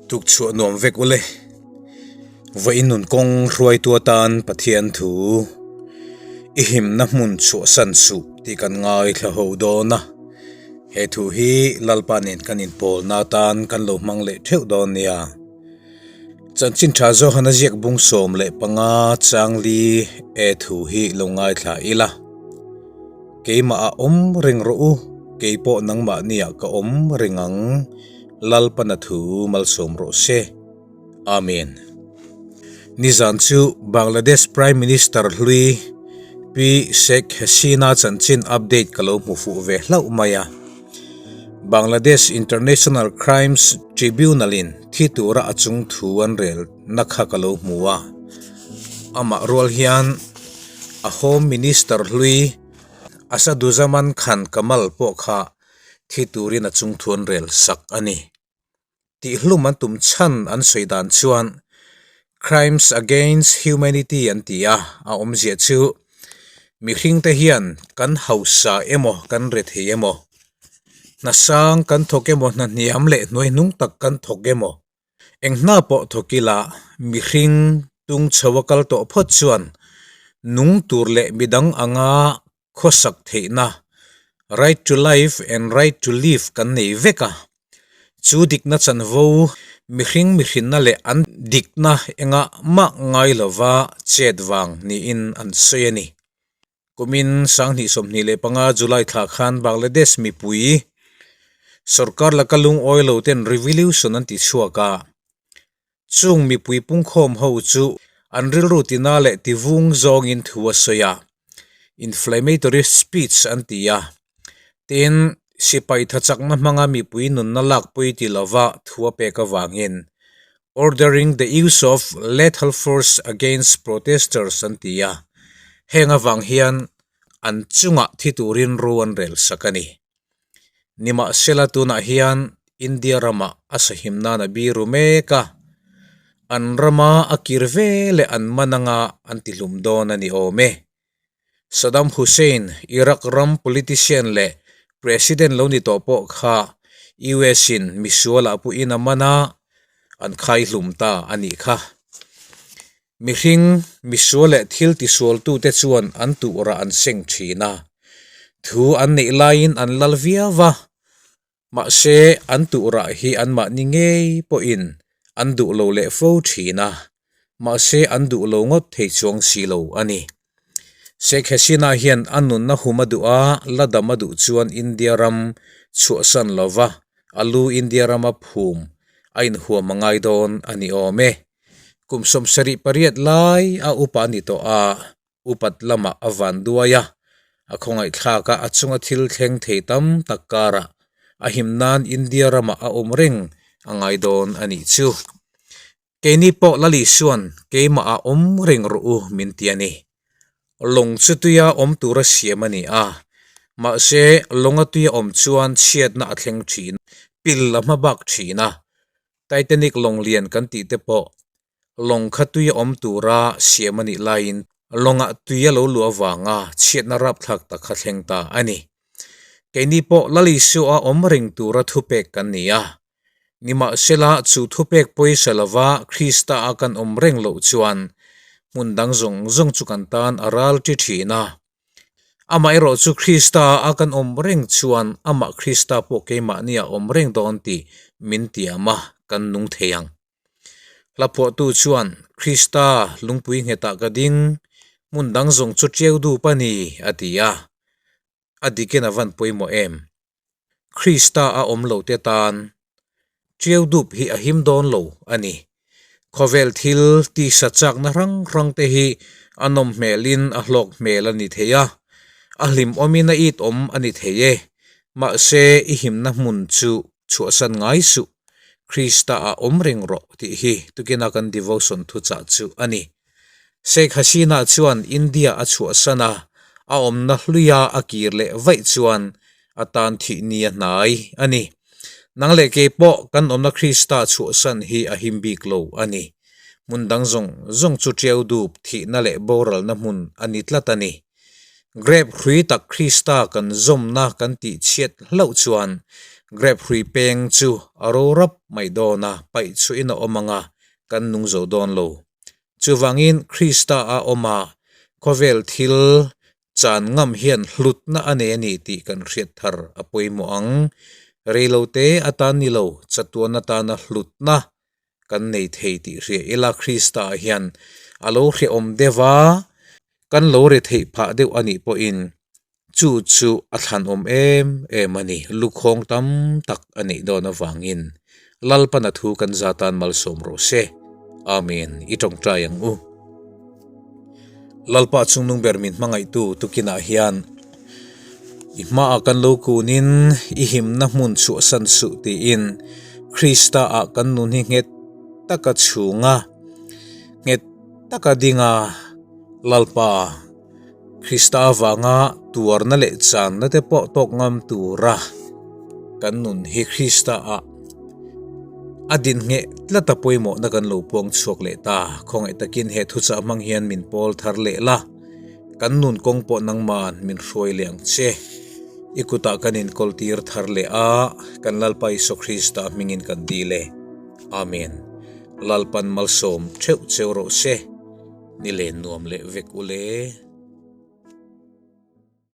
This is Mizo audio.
Tukchhuah nuam vek ule. Vawiin nun kawng hruaitu atan Pathian thu i himna hmun chhuahsan suh tih kan ngaithla ho dawn a. He thu hi Lalpa nen kan inpawlna atan kan lo hmang leh theuh dawn nia. Chanchin tha Johana ziak bung 15 changli e thu hi lo ngaithla ila. Keimah a awm reng rawh u, kei pawh nangmahniah ka awm reng ang, Lalpana thu malsawm rawh se. Amen. Nizan chu Bangladesh Prime Minister hlui Pi Sheikh Hasina chanchin update ka lo hmu fuh ve hlauh mai a. Bangladesh International Crimes Tribunal-in thi tura a chung thu an rel na kha ka lo hmu a. Amah rual hian a Home Minister hlui Asaduzaman Khan Kamal pawh kha thi turin a chung thu an rel sak a ni. Tihhlum an tum chhan an sawi dan chuan Crimes Against Humanity an ti a, a awmzia chu mihringte hian kan hausa emaw kan rethei emaw, hna sang kan thawk emaw hna hniam leh hnuaihnung tak kan thawk emaw, Eng hna pawh thawk ila mihring tung chho a kal tawh phawt chuan nung tur leh midang anga khawsak theihna, right to life and right to live, kan nei vek a. Chu dikna chanvo mihring mihrinna leh an dikna engah mah ngai lova chet vang niin an sawi a ni. Kumin 2025 July thla khan Bangladesh mipui sorkar laka lungawi lo ten revolution an ti chhuak a, chung mipui pungkhawm ho chu an rilru tina leh tivung zawngin thu a sawi a, inflammatory speech an ti a, tin, sipai thachakna hmanga mipui nunna lakpui ti lova thu a pek avangin Ordering the use of lethal force against protesters an ti a, heng avang hian an chungah thi turin ro an rel sak a ni. Nimahsela tunah hian India ramah a sahim nan a biru mek a, an rama a kir ve leh an man anga an ti hlum dawn a ni awm e. Saddam Hussein, Iraq ram politician leh president lo ni tawh pawh kha US in misualah puiin a man a, an khai hlum ta a nih kha. Mihring, misual leh thil tisualtute chuan an tuhrah an seng thin a, thu an neih laiin an lal viau va, mahse an tuhrah hi anmahni ngei pawhin an duh lo leh fo thin a, mahse an duh lo ngawt thei chuang si lo a ni. Sheikh Hasina hian a nunna hum a duh a, la dam a duh chuan India ram chhuahsan lova a lu India rama phum a inhuam a ngai dawn a ni awm e. Kum 78 lai a upa a ni tawh a. Upat lamah a van duai a, a khawngaihthlak a, a chunga thil thleng thei tam tak karah a him nan India ramah a awm reng a ngai dawn a nih chu. Keini pawh Lali Suan keimah a awm reng rawh u min ti a ni. Lawng chu tuia awm tura siam a ni a, mahse lawnga tuia awm chuan chhiatna a thleng thin, pil a hma bak thin a, Titanic lawng lian kan tih te pawh Lawng kha tui a awm tura siam a nih laiin lawngah tui a lo luh avanga chhiatna rapthlak tak kha thleng ta a ni. Keini pawh Lal Isua awm reng tura thupek kan ni a. Nimahsela chu thupek pawisa lova Krista a kan awm reng loh chuan hmun dang zawng zawng chu kan tan a ral ṭi ṭhin a. Amaherawh chu Krista a kan awm reng chuan amah Krista pawh keimahni a awm reng dawn tih min tiam a, kan nung thei ang. Hlaphuahtu chuan, Krista, lungpui nghetah ka ding, hmun dang zawng chu ṭiau dup a ni, a ti a. A dikin a van pawimawh em? Krista a awm lo te tan ṭiau dup hi a him dawn lo a ni. Khawvel thil tisa chakna hrang hrang te hi a nawm hmelin a hlawk hmel a ni thei a, a hlim awmin a it awm a ni thei e. Mahse, i himna hmun chu chhuahsan ngai suh. Krista ah awm reng rawh tih hi tukina kan devotion thuchah chu a ni. Sheikh Hasina chuan India a chhuahsan a, a awmna hluia a kir leh vaih chuan a tan thih ni a hnai a ni. Nang leh kei pawh kan awmna Krista chhuahsan hi a him bik lo a ni. Hmun dang zawng zawng chu ṭiau dup thihna leh boralna hmun a ni tlat a ni. Grape hrui tak Krista kan zawmna kan tih chhiat hlauh chuan. Grep hrui peng chu a ro rap mai dawn a, paih chhuahin a awm ang a, kan nung zo dawn lo. Chuvangin Krista a awm a, khawvel thil chan ngam hian hlutna a nei a ni tih kan hriat thar a pawimawh ang. Reilote atan ni lo, chatuan atana hlutna kan nei thei tih hria ila Krista ah hian a lo hrehawm deuh a, kan lo re theih phah deuh a nih pawhin chu chu a thlanawm em em a ni. Lukhawng tam tak a neih dawn avangin Lalpana thu kan za tan malsawm rawh se. Amen. I tawngtai ang u. Lalpa chungnung ber min hmangaihtu tukinah hian i hmaah kan lo kunin i himna hmun chhuahsan suh tiin Krista ah kan nun hi nghet taka chhunga nghet taka dinga Lalpa Krista avanga tuarna leh channa te pawh tawk ngam tura kan nun hi Krista ah a din ngheh tlat a pawimawhna kan lo puang chhuak leh ta. Khawngaih takin he thuchah hmang hian min pawl thar leh la, kan nun kawng pawh nangman min hruai leh ang che. I kutah kan inkawl tir thar leh a, kan Lalpa Isua Krista hmingin kan dil e. Amen. Lalpan malsawm theuh cheu rawh se. Ni len nuam leh vek u le.